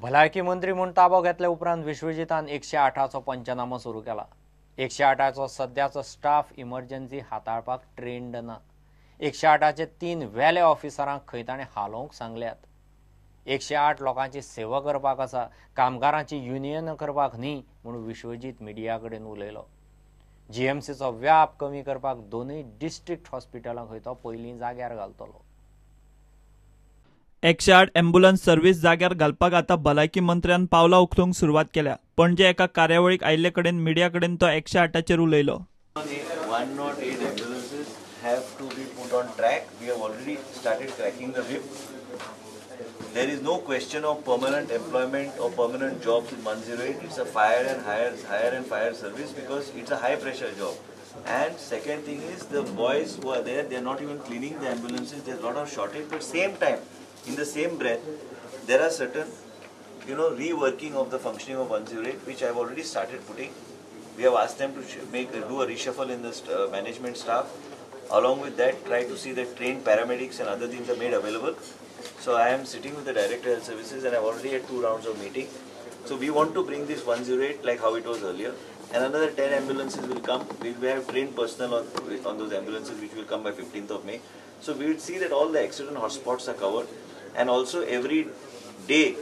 भलायकी मंत्री म्हूण ताबो घेतले उपरांत विश्वजीतान 108चो पंचनामो सुरू केला. 108चो सद्याचो स्टाफ इमर्जन्सी हाताळपाक ट्रेन्ड ना. 108चे 3 वेले ऑफिसरांक खंय ताणें हालोवंक सांगल्यात. 108 लोकांची सेवा करपाक आसा, कामगारांची युनियन करपाक न्ही म्हूण विश्वजीत मिडिया कडेन उलयलो. जीएमसीचो व्याप कमी करपाक दोनूय डिस्ट्रिक्ट हॉस्पिटलांक खंय तो पयलीं जाग्यार घालतलो. 108 ॲम्ब्युलन्स सर्व्हिस जाग्यार घालपाक आतां भलायकी मंत्र्यान पावलां उखलूंक सुरवात केल्या. पणजे एका कार्यावळीक आयिल्ले कडेन मिडिया कडेन तो 108चेर उलयलो. 108 ambulances have to be put on track. We have already started cracking the whip. There is no question of permanent employment or permanent jobs in 108. It's a fire and hire and fire service because it's a high pressure job. And second thing is the boys who are there, they are not even cleaning the ambulances. There's a lot of shortage. But same time, in the same breath, there are certain, you know, reworking of the functioning of 108, which I have already started putting. We have asked them to do a reshuffle in the management staff. Along with that, try to see that trained paramedics and other things are made available. So I am sitting with the Director of Health Services and I have already had 2 rounds of meeting. So we want to bring this 108 like how it was earlier. And another 10 ambulances will come. We will have trained personnel on those ambulances, which will come by 15th of May. So we will see that all the accident hotspots are covered. And also every day,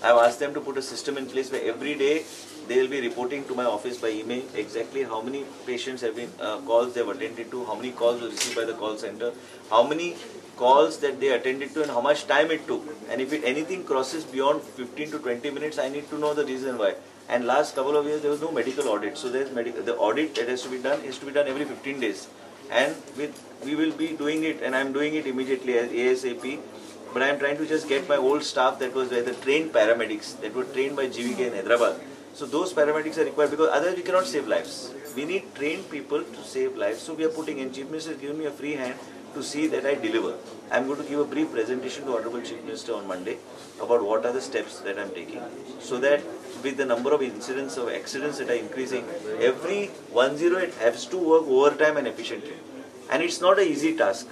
I have asked them to put a system in place where every day they will be reporting to my office by email exactly how many patients have been calls they have attended to, how many calls were received by the call center, how many calls that they attended to and how much time it took. And if anything crosses beyond 15 to 20 minutes, I need to know the reason why. And last couple of years there was no medical audit. So there's the audit that has to be done is to be done every 15 days. And we will be doing it, and I'm doing it immediately as ASAP. But I'm trying to just get my old staff that was there, the trained paramedics that were trained by GVK in Hyderabad. So those paramedics are required because otherwise we cannot save lives. We need trained people to save lives. So we are putting in, Chief Minister has given me a free hand to see that I deliver. I am going to give a brief presentation to Honorable Chief Minister on Monday about what are the steps that I am taking, so that with the number of incidents of accidents that are increasing, every 108 has to work overtime and efficiently. And it's not an easy task.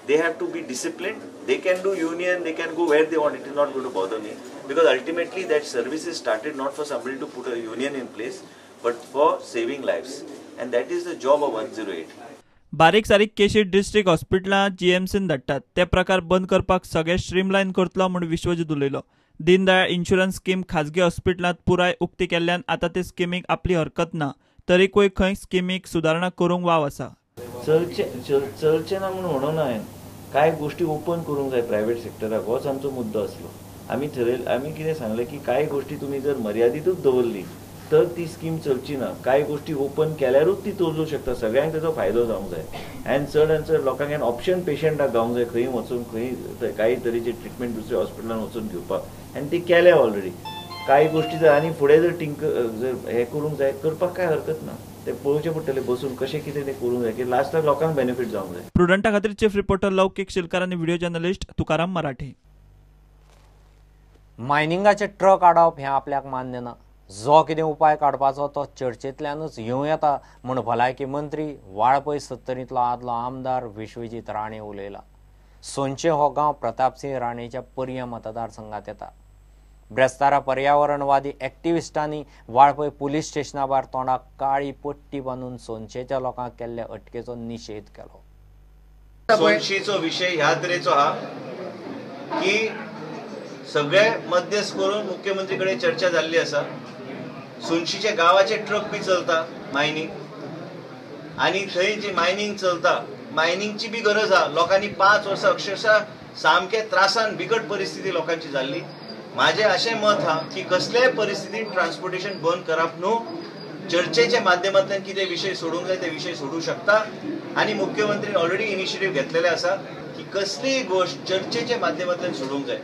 They have to be disciplined. They can do union, they can go where they want. It is not going to bother me, because ultimately that service is started not for somebody to put a union in place, but for saving lives. And that is the job of 108. बारीक सारीक केशी district हॉस्पिटलां जीएमसीन धाडटात. ते प्रकार बंद करपाक सगळे स्ट्रीमलायन करतलो म्हूण विश्वजीत उलयलो. दीनदयाळ इन्शुरन्स स्कीम खाजगी हॉस्पिटलांत पुराय उक्ती केल्ल्यान आतां ते स्किमीक आपली हरकत ना, तरीकूय खंय स्किमीक सुदारणा करूंक वाव आसा. चलचें ना म्हूण म्हणून हांवें कांय गोश्टी ओपन करूंक जाय प्रायवेट सेक्टराक, होच आमचो मुद्दो आसलो. आमी थरयल, आमी कितें सांगलें की कांय गोश्टी तुमी जर मर्यादितूच दवरली तर ती स्कीम चलची ना. कांय गोश्टी ओपन केल्यारूच ती चलूंक शकता, सगळ्यांक तेजो फायदो जावंक जाय. आनी चड आनी चड लोकांक एन ऑप्शन पेशंटाक गावंक जाय, खंय वचून खंय कांय तरेचे ट्रिटमेंट दुसऱ्या हॉस्पिटलान वचून घेवपाक. आनी ती केल्या ऑलरेडी. कांय गोश्टी जर आनी फुडें जर टिंक जर हें करूंक जाय, करपाक कांय हरकत ना. ते पळोवचें पडटलें बसून कशें कितें तें करूंक जाय की लास्टाक लोकांक बेनिफीट जावंक जाय. प्रुडंटा खातीर चीफ रिपोर्टर लौकीक शिलकार आनी व्हिडिओ जर्नलिस्ट तुकाराम मराठे. मायनिंगाचे ट्रक आडावप हें आपल्याक मान्य ना. जो कितें उपाय काडपाचो तो चर्चेंतल्यानूच येवं येता म्हूण भलायकी मंत्री वाळपय सत्तरींतलो आदलो आमदार विश्वजीत राणे उलयला. सोनचे हो गांव प्रतापसिंह राणेच्या पर्या मतदारसंघात येता. ब्रेस्तारा पर्यावरणवादी एक्टिविस्टांनी वाळपय पुलीस स्टेशना भायर तोंडाक काळी पट्टी बांदून सोनशेच्या लोकांक केल्ले अटकेचो निशेध केलो. सोनशीचो विशय ह्या तरेचो हा की सगळे मध्यस्थ करून मुख्यमंत्री कडेन चर्चा जाल्ली आसा. सोनशीच्या गांवाचे ट्रक बी चलता मायनींग, आनी थंय जी मायनींग चलता मायनिंगची बी गरज आहा. लोकांनी 5 वर्सां अक्षरशः सामके त्रासान बिकट परिस्थिती लोकांची जाल्ली. माझे अशें मत हा की कसल्याय परिस्थितीन ट्रान्सपोर्टेशन बंद करप न्हू. चर्चेच्या माध्यमांतल्यान कितें विशय सोडूंक जाय ते विशय सोडूं शकता. आनी मुख्यमंत्रीन ऑलरेडी इनिशिएटीव घेतलेले आसा की कसलीय गोश्ट चर्चेच्या माध्यमांतल्यान सोडूंक जाय.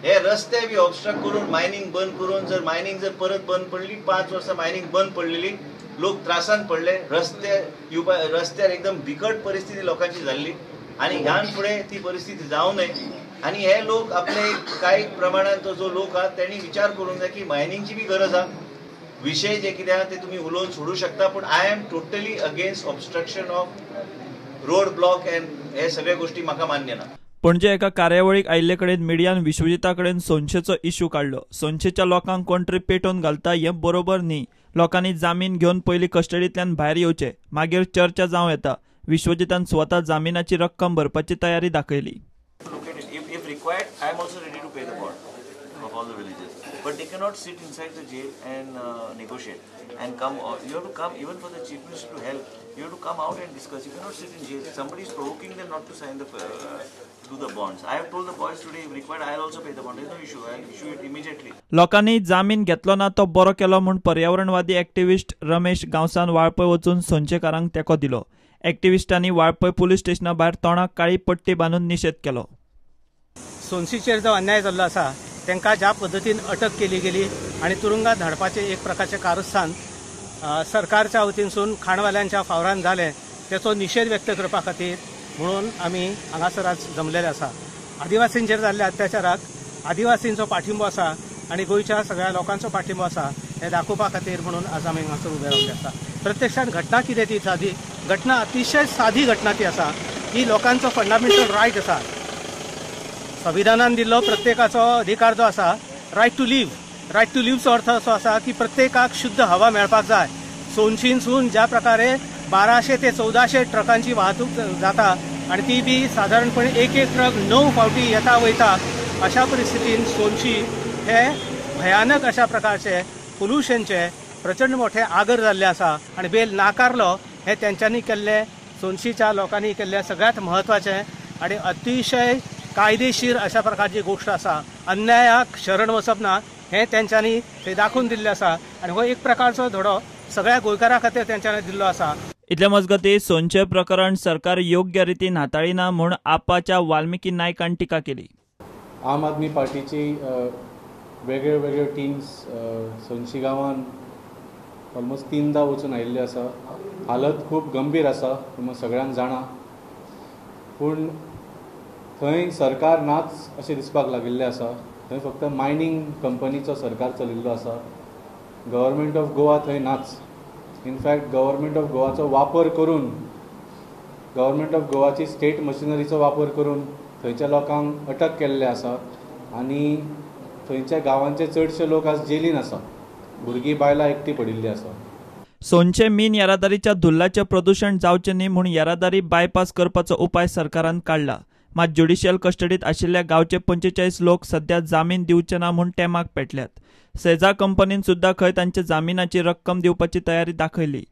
हे रस्ते बी ऑबस्ट्रक्ट करून मायनिंग बंद करून जर मायनिंग जर परत बंद पडली, 5 वर्सां मायनिंग बंद पडलेली, लोक त्रासान पडले, रस्ते येवपा रस्त्यार एकदम बिकट परिस्थिती लोकांची जाल्ली. आनी ह्यान फुडें ती परिस्थिती जावं नये. आनी हे लोक आपले कांय प्रमाणान तो जो लोक आहा तेणी विचार करूंक जाय की मायनिंगची बी गरज आहा. विशय जे कितें आहा ते तुमी उलोवन सोडूं शकता, पूण I am totally against obstruction of road block and हे सगळे गोश्टी म्हाका मान्य ना. पणजे एका कार्यावळीक आयिल्ले कडेन मिडियान विश्वजिता कडेन सोनशेचो इश्यू काडलो. सोनशेच्या लोकांक कोण तरी पेटोवन घालता हें बरोबर न्ही. लोकांनी जामीन घेवन पयलीं कस्टडींतल्यान भायर येवचे, मागीर चर्चा जावं येता. विश्वजितान स्वता जामिनाची रक्कम भरपाची तयारी दाखयली. If required, I am also ready to pay the bond of all the villages. But they cannot sit inside the jail and negotiate and come. You have to come, even for the chief minister to help. You have to come out and discuss. You cannot sit in jail. Somebody is provoking them not to sign the do the bonds. I have told the boys today, if required, I will also pay the bond. There is no issue. I will issue it immediately. लोकांनी जामीन घेतलो ना तो बरो केलो म्हूण पर्यावरणवादी activist Ramesh गांवसान Valpoi वचून सोनशेकारांक तेंको दिलो. एक्टिविस्टांनी वाळपय पुलीस स्टेशना भायर तोंडाक काळी पट्टी बांदून निशेध केलो. सोनशीचेर जो अन्याय जाल्लो आसा तांकां ज्या पद्दतीन अटक केली गेली आनी तुरुंगात धाडपाचें एक प्रकारचें कारस्थान सरकारच्या वतीनसून खाणवाल्यांच्या फावरान जालें तेचो निशेध व्यक्त करपा खातीर म्हणून आमी हांगासर आज जमलेले आसा. आदिवासींचेर जाल्ल्या अत्याचाराक आदिवासींचो पाठिंबो आसा आनी गोंयच्या सगळ्या लोकांचो पाठिंबो आसा हें दाखोवपा खातीर म्हणून आज आमी हांगासर उबे रावले आसा. प्रत्यक्षान घटना कितें ती सादी घटना, अतिशय सादी घटना ती आसा की लोकांचो फंडामेंटल रायट आसा, संविधानान दिल्लो प्रत्येकाचो अधिकार जो आसा right to live. Right to लिव्हचो अर्थ असो आसा की प्रत्येकाक शुद्ध हवा मेळपाक जाय. सोनशीनसून ज्या प्रकारे 1200 ते 1400 ट्रकांची वाहतूक जाता आनी ती बी सादारणपणे एक एक ट्रक 9 फावटी येता वयता, अशा परिस्थितीन सोनशी हे भयानक अशा प्रकारचे पोल्युशनचे प्रचंड मोठे आगर जाल्ले आसा आनी बेल नाकारलो हे तेंच्यांनी केल्ले, सोनशीच्या लोकांनी केल्ले सगळ्यांत म्हत्वाचें आनी अतिशय कायदेशीर अशा प्रकारची गोष्ट आसा. अन्यायाक शरण वचप ना हें तेंच्यांनी थंय दाखोवन दिल्लें आसा आनी हो एक प्रकारचो धडो सगळ्या गोंयकारां खातीर तेंच्यांनी दिल्लो आसा. इतल्या मजगतीं सोनशे प्रकरण सरकार योग्य रितीन हाताळिना म्हूण आपाच्या वाल्मिकी नायकान टिका केली. आम आदमी पार्टीची वेगळे वेगळे टिम्स सोनशी गांवान ऑलमोस्ट 3दा वचून आयिल्ले आसा. हालत खूब गंभीर आसा, तुमकां सगळ्यांक जाणा. पूण थंय सरकार नाच अशें दिसपाक लागिल्लें आसा. थंय फक्त मायनींग कंपनीचो सरकार चलिल्लो आसा. गव्हर्मेंट ऑफ गोवा थंय नाच. इनफॅक्ट गव्हर्मेंट ऑफ गोवाचो वापर करून, गव्हर्मेंट ऑफ गोवाची स्टेट मशिनरीचो वापर करून थंयच्या लोकांक अटक केल्ले आसा आनी थंयच्या गांवांचे चडशे लोक आज जेलीन आसा. भुरगीं बायलां एकटी पडिल्ली आसा. सोनशे मीन येरादारीच्या धुल्लाचें प्रदूशण जावचें न्ही म्हूण येरादारी बायपास करपाचो उपाय सरकारान काडला. मात ज्युडिशियल कस्टडीत आशिल्ल्या गांवचे 45 लोक सध्या जामीन दिवचे ना म्हूण तेमाक पेटल्यात. सेजा कंपनीन सुद्धा खंय तांच्या जामिनाची रक्कम दिवपाची तयारी दाखयली.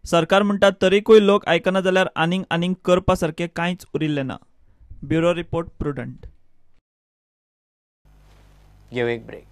सरकार म्हणटा तरीकूय लोक आयकना जाल्यार आनीक आनीक करपा सारकें कांयच उरिल्लें ना. Bureau report, Prudent. घेवं एक ब्रेक.